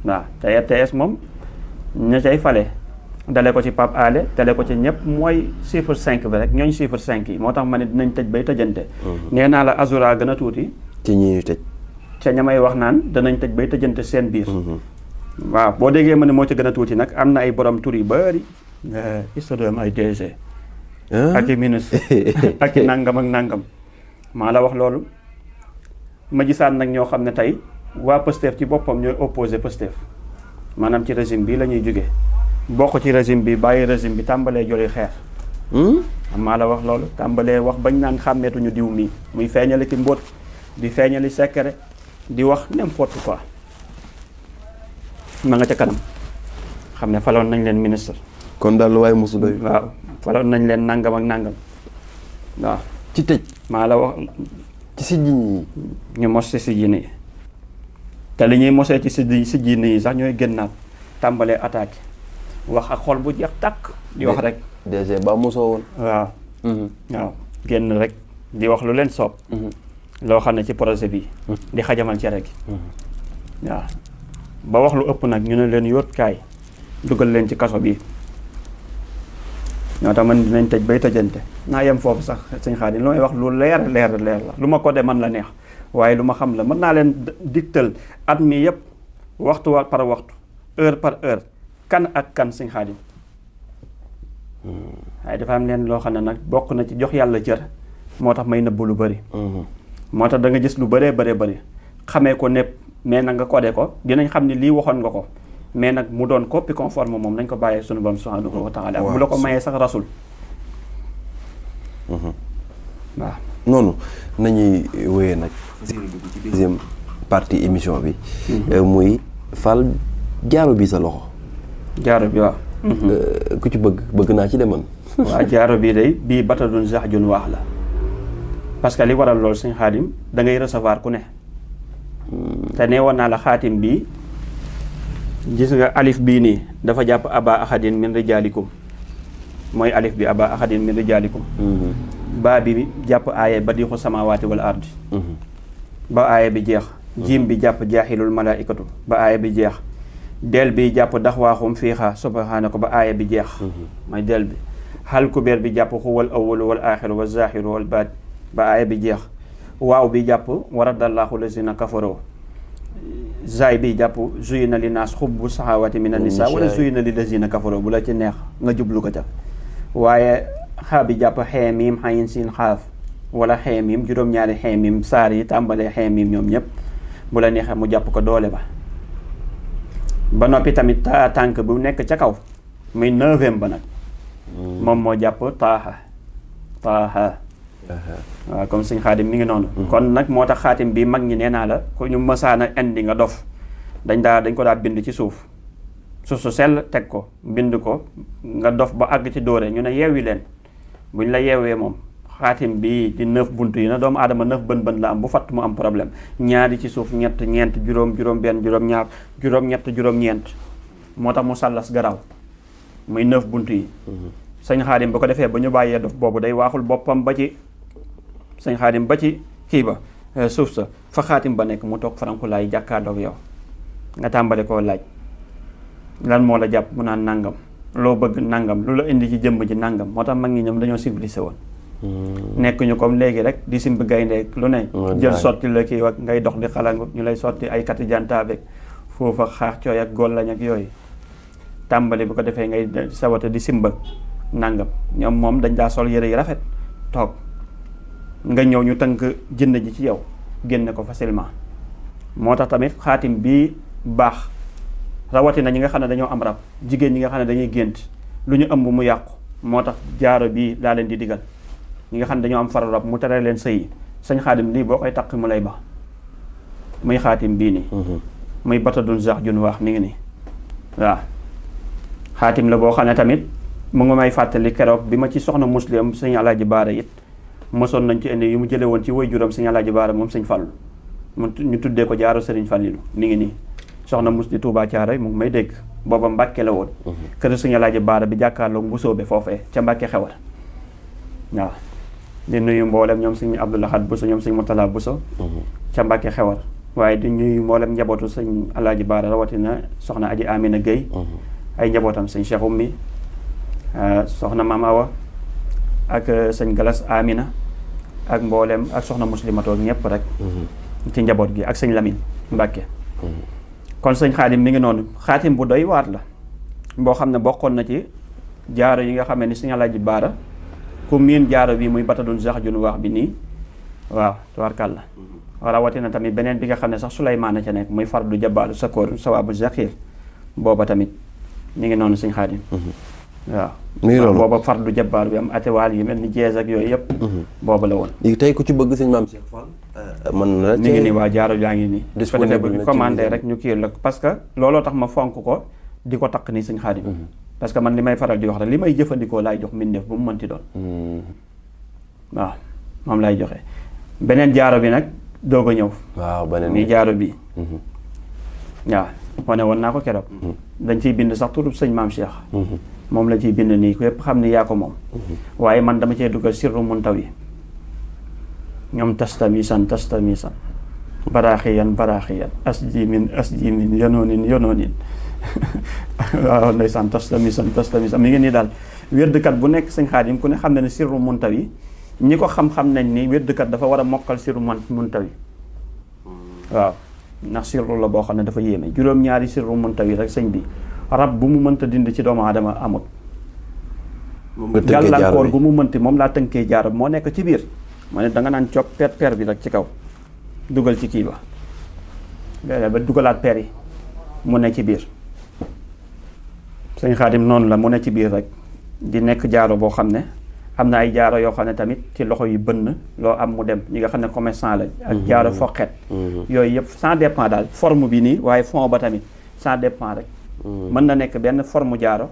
waaw te RTS moom ña cay fale dale ko ci Pape Alé dale ko ci ñëpp mooy chiffre 5 bi rek ñooñ chiffre 5 yi moo tax ma ne dinañ tëj bay tëjante. nee naa la Azura gën a tuuti. ci ñi tëj. ca ñamay wax naan danañ tëj bay tëjante seen biir. waaw boo déggee ma ne moo ci gën a tuuti nag am na ay borom tur yu bëri. historien ay DG. ak i ministre ak i nangam ak nangam. maa la wax loolu ma gisaan nag ñoo xam ne tey waa Pastef ci boppam ñooy opposé Pastef maanaam ci régime bi la ñuy jóge bokk ci régime bi bàyyi régime bi tàmbalee joli xeer. maa la wax loolu tàmbalee wax bañ naan xàmmeetuñu diw mii muy feeñali ki mbóot di feeñali secret di wax n'importe quoi ma nga ca kanam xam ne faloon nañ leen ministre. kon daal lu waaye mosu doy. waaw faloon nañ leen nangam ak nangam waaw. ci tëj. maa la wax. ci si ji ñu mos si ji nii te li ñuy mosee ci si ji nii sax ñooy génnaat tàmbalee attaque wax ak xol bu jeex tàkk di wax rek. DG ba mosoo woon. waaw. waaw génn rek di wax lu leen soob. loo xam ne ci projet bi. di xajamal cere gi. waaw ba wax lu ëpp nag ñu ne leen yóot kaay dugal leen ci kaso bi ñoo tax man dinañ tëj bay tëjante naa yem foofu sax sëñ Xaadim lu may wax lu leer la lu ma ko de man la neex waaye lu ma xam la mën naa leen digtal at mi yëpp waxtu par waxtu heure par heure kan ak kan sëñ Xaadim waaye dafa am leen loo xam ne nag bokk na ci jox yàlla cër moo tax may nëbb lu bëri moo tax da nga gis lu bëree bëri xamee ko nepp mais nag nga codé ko dinañ xam ne lii waxoon nga ko mais nag mu doon copie conforme moom nañ ko bàyyee sunu borom subhanahu wa taala bu la ko mayee sax rasul waaw noonu nañuy wéyee nag ci deuxième partie émission bi muy Fall jaaro bi sa loxo jaaro bi waaw ku ci bëgg naa ci deman waaw jaaro bii day bii batadun jun waax la parce que li waral loolu sëñ Xaadim da ngay recevoir ku ne te nee woon naa la xaatim bii gis nga alif bii nii dafa jàpp aba ahadin min rijaalikum mooy alif bi aba ahadin min rijaalikum baa bi jàpp aaye badiixu samaawaati wal ardi ba aaye bi jeex jiim bi jàpp jaaxilul malaaikatu ba aaye bi jeex del bi jàpp daxwaaxum fiixa subhaanaka ba aaye bi jeex mooy del bi xal kubeer bi jàpp xuwal awalu wal aaxiru wal zaaxiru wal baat ba aaye bi jeex waaw bi jàpp waradallaahu lazina kafaroo zaay bi jàpp zuyina li naas xubbu saxaawati min an-nisaa wala zuyina li lazina kafaroo bu la ci neex nga jublu ko ca waaye xaa bi jàpp xeemiim xayin siin xaaf wala xeemiim juróom-ñaari xeemiim saar yi tàmbalee xeemiim ñoom ñëpp bu la neexee mu jàpp ko doole ba noppi tamit tànk bu nekk ca kaw muy 9e ba nag moom moo jàpp taaxa waaw comme sëñ Xaadim mi ngi noonu kon nag moo tax xaatim bi mag ñi nee naa la ku ñu mësaana indi nga dof dañ ko daa bind ci suuf su sell teg ko bind ko nga dof ba àgg ci dóore ñu ne yeewi leen buñ la yeewee moom xaatim bi di 9 bunt yi na doomu aadama 9 bën la am bu fatt mu am problème ñaari ci suuf ñett ñeent juróom benn juróom ñaar juróom ñett juróom ñeent moo tax mu sàllas garaw muy 9 bunt yi sëñ Xaadim ba ko defee ba ñu bàyyee dof boobu day waaxul boppam ba ci sëñ Xaadim ba ci kii ba suuf sa fa xaatim ba nekk mu toog farankulaay jàkkaarloog yow nga tàmbale koo laaj lan moo la jàpp mu naan nangam loo bëgg nangam lu la indi ci jëmm ji nangam moo tax mag ñi ñoom dañoo civilisé woon nekk ñu comme léegi rek di simb gaynde lu ne jël sotti la kii ak ngay dox di xalangu ñu lay sotti ay kati jantaabeeg foofa xaax cooy ak góol lañ ak yooyu tàmbali bu ko defee ngay sawata di simba nangam ñoom moom dañ daa sol yëre yi rafet toog nga ñëw ñu tënk jënd ji ci yow génne ko facilement moo tax tamit xaatim bii baax rawatina ñi nga xam ne dañoo am rab jigéen ñi nga xam ne dañuy gént lu ñu ëmb mu yàqu moo tax jaaro bii laa leen di digal ñi nga xam ne dañoo am faru rab mu tere leen sëy sañ xaatim lii boo koy takk mu lay baax muy xaatim bii nii muy batadun jun waax mi ngi nii waaw xaatim la boo xam ne tamit mu ngi may fàttali keroog bi ma ci soxna muslim sëñ Alaaji Baara it mosoon nañ ci indi yu mu jële woon ci way juróom sëñ Alaaji Baara moom sëñ Fallu ñu tuddee ko jaaro sëriñ Fallilu mi ngi nii soxna mus di Tuubaa Caaroy mu ngi may dégg booba Mbàkke la woon kër sëñ Alaaji Baara bi jàkkaarloog Mbusoobe foofee ca Mbàkke Xewar waaw di nuyu mboolem ñoom sëñ Abdou Lahad Bousso ñoom sëñ Murtala Bousso ca Mbàkke Xewar waaye di ñuy mboolem njabootu sëñ Alaaji Baara rawatina soxna Aji Amina Gueye ay njabootam sëñ Cheikh Oumy soxna Maam Awa ak sëñ Galas Amina ak mboolem ak soxna muslimatoo ñëpp rek ci njaboot gi ak sëñ Lamine Mbàkke kon sëñ Xaadim mi ngi noonu xaatim bu doy waat la boo xam ne bokkoon na ci jaaro yi nga xamee ni sëñ Alaaji Baara ku miin jaaro bi muy batadun sax junu wax bi nii waaw tubaarkàlla rawatina tamit beneen bi nga xam ne sax Suleymaan ca nekk muy fardu jabaalu sakoor sawaabu zaxiir booba tamit mi ngi noonu sëñ Xaadim waaw mi ngi noonu booba fardu jabaar bi am atewaal yi mel ni jeez ak yooyu yëpp booba la woon tey ku ci bëgg sëñ Maam Cheikh Fall man la mi ngi nii waa jaaro jaa ngi nii ko defee bu ñu commandé rek ñu kii la parce que looloo tax ma fonk ko di ko takk nii sëñ Xaadim parce que man li may faral di wax rek li may jëfandikoo laay jox mbindeef bu mu mënti doon waaw moom laay joxe beneen jaaro bi nag doog a ñëw waaw beneen nii jaaro bi waaw wane woon naa ko keroog dañ ciy bind sax turub sëñ Maam Cheikh moom la ciy bind nii ku yëpp xam ni yaa ko moom waaye man dama cee dugal sirru muntawi ñoom tastamisan baraaxiyan asjimin yonoonin waaw ndeysaan tastamisan mi ngi nii daal wérdkat bu nekk sëñ Xaadim ku ne xam ne ne sirru muntawi ñi ko xam-xam nañ ni wérdkat dafa war a mokkal sirru muntawi waaw ndax sirru la boo xam ne dafa yéeme juróom-ñaari sirru muntawi rek sëñ bi rab bu mu mënta dind ci doomu aadama amut gàllankoor gu mu mënti moom laa tënkee jaaro moo nekk ci biir ma ne danga naan cop per bi rek ci kaw dugal ci kii ba dugalaat per yi mu ne ci biir sëñ Xaadim noonu la mu ne ci biir rek di nekk jaaro boo xam ne am na ay jaaro yoo xam ne tamit ci loxo yi bënn loo am mu dem ñi nga xam ne commerçant la ak jaaro foqet yooyu yëpp ça dépend daal forme bi nii waaye fond ba tamit ça dépend rek mën na nekk benn forme jaaro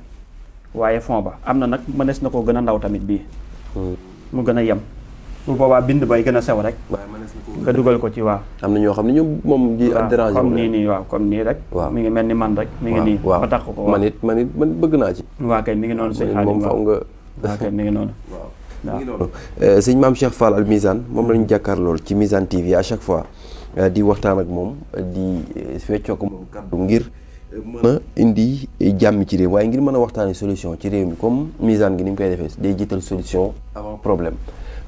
waaye fond ba am na nag mënees na koo gën a ndaw tamit bii mu gën a yem bu boobaa bind bay gën a sew rek nga dugal ko ci waaw am na ñoo xam ne ñoom moom ji dérange comme nii waaw comme nii rek mi ngi mel ni man rek mi ngi nii ba tax ko man it man bëgg naa ci waa kay mi ngi noonu sëñ Xaadim moom faw nga waa kay mi ngi noonu waaw sëñ Maam Cheikh Fall Al Mizane moom lañu jàkkaar lool ci Mizane TV à chaque fois di waxtaan ak moom di feccoo ko moom kàddu ngir mën a indi jàmm ci réew waaye ngir mën a waxtaanee solution ci réew mi comme Mizane gi ni mu koy defee day jiital solution avant problème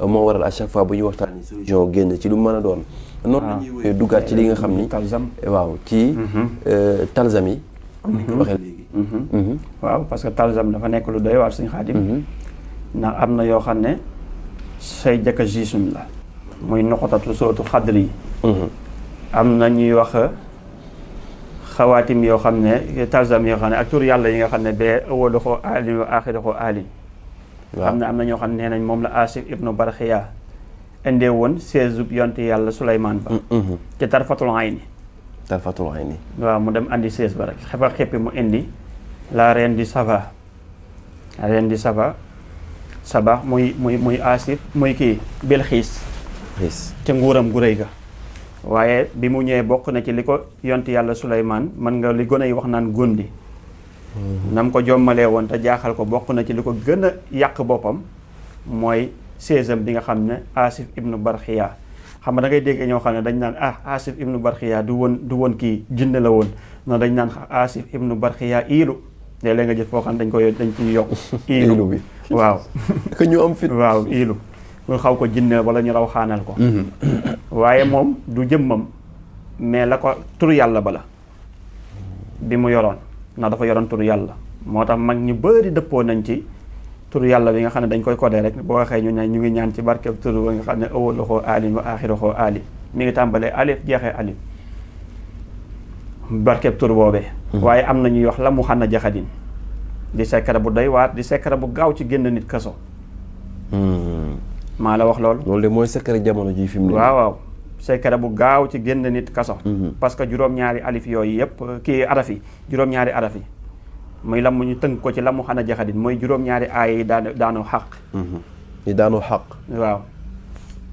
moo waral à chaque fois bu ñu waxtaanee solution génn ci lu mën a doon noonu la ñuy woowee duggaat ci li nga xam ni waaw ci talzam yi comme ni ko waxee léegi waaw parce que talzam dafa nekk lu doy waar sëñ Xaadim ndax am na yoo xam ne say jëkk jiisum la muy noxotatu sootu xadri yi am na ñuy wax xawaatim yoo xam ne talzam yoo xam ne ak tur yàlla yi nga xam ne bee awalu xoo aalin wa aaxiru xoo aalin xam ne am na ñoo xam ne nee nañ moom la Asif ibnu Barxiya indee woon seesub yonte yàlla Suleymaan ba ci tarfatul ayni waaw mu dem andi sees ba rek xefa xeppi mu indi la reine du Saba Saba muy Asif muy kii Bilxiis te nguuram gu rëy ga waaye bi mu ñëwee bokk na ci li ko yonte yàlla Suleymaan mën nga li gën a wax naan góndi nam ko jommalee woon te jaaxal ko bokk na ci li ko gën a yàq boppam mooy séesam bi nga xam ne Asif ibnu Barxiya xam nga da ngay dégg ñoo xam ne dañ naan Asif ibnu Barxiya du woon kii jinne la woon non dañ naan Asif ibnu Barxiya iilu léeg-léeg nga jëf foo xam ne dañ ci yokk iilu bi waaw que ñu am fit waaw iilu ñu xaw ko jinne wala ñu raw xaanal ko waaye moom du jëmmam mais la ko tur yàlla ba la bi mu yoroon ndax dafa yoroon tur yàlla moo tax mag ñu bëri dëppoo nañ ci tur yàlla bi nga xam ne dañ koy codé rek boo waxee ñu ngi ñaan ci barkeb tur ba nga xam ne awalu xoo aalin wa aaxiru xoo aalin mi ngi tàmbalee alif jeexee alif barkeb tur boobee waaye am na ñuy wax la mu xanna jaxadin di secret bu doy waat di secret bu gaaw ci génn nit kaso maa la wax loolu de mooy secret jamono ji fi mu ne waaw secret bu gaaw ci génn nit kaso parce que juróom-ñaari alif yooyu yëpp kii araf yi juróom-ñaari araf yi muy lam mu ñu tënk ko ci la mu xana jaxadin mooy juróom-ñaari aaya yi daanu xaq yi daanu xaq waaw